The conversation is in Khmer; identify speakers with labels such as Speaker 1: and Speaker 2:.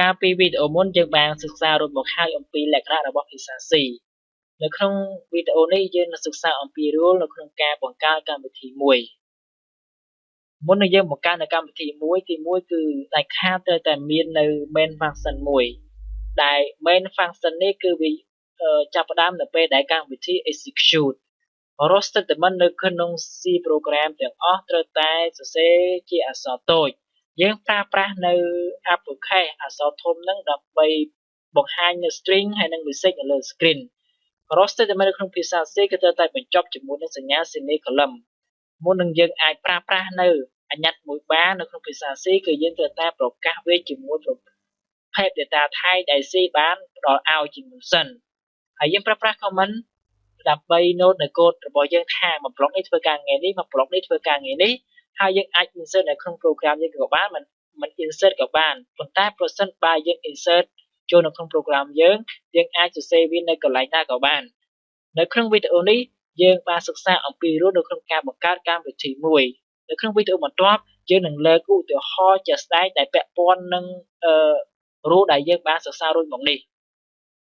Speaker 1: កាលពីវីដេអូមុនយើងបានសិក្សារួចមកហើយអំពីលក្ខណៈរបស់ភាសា C នៅក្នុងវីដេអូនេះយើងនឹងសិក្សាអំពី rule នៅក្នុងការបង្កើតកម្មវិធីមួយមុននឹងយើងបង្កើតនៅកម្មវិធីមួយទីមួយគឺដាច់ខាតត្រូវតែមាននៅ main function មួយដែល main function នេះគឺវាចាប់ផ្ដើមនៅពេលដែលកម្មវិធី execute រាល់ statement នៅក្នុង C program ទាំងអស់ត្រូវតែសរសេរជាអក្សរតូចយើងប្រើប្រាស់នៅ uppercase អក្សរធំហ្នឹងដើម្បីបង្ហាញនៅ string ហើយនិង message នៅលើ screen រាល់ statement នៅក្នុងភាសា C គឺត្រូវតែបញ្ចប់ជាមួយនឹងសញ្ញា semicolon មុននឹងយើងអាចប្រើប្រាស់នៅអញ្ញត្តិមួយបាននៅក្នុងភាសា C គឺយើងត្រូវតែប្រកាសវាជាមួយប្រភេទ data type ដែល C បានផ្ដល់ឲ្យជាមុនសិនហើយយើងប្រើប្រាស់ comment ដើម្បី note នៅកូដរបស់យើងថាមួយប្លុកនេះធ្វើការងារនេះមួយប្លុកនេះធ្វើការងារនេះហើយយើងអាច insert នៅក្នុង program យើងក៏បានមិនមិន insert ក៏បានប៉ុន្តែប្រសិនបើយើង insert ចូលនៅក្នុង program យើងយើងអាចសរសេរវានៅកន្លែងណាក៏បាននៅក្នុងវីដេអូនេះយើងបានសិក្សាអំពី rule នៅក្នុងការបង្កើតកម្មវិធីមួយនៅក្នុងវីដេអូបន្ទាប់យើងនឹងលើកឧទាហរណ៍ជាក់ស្ដែងដែលពាក់ព័ន្ធនឹង rule ដែលយើងបានសិក្សារួចមកនេះ។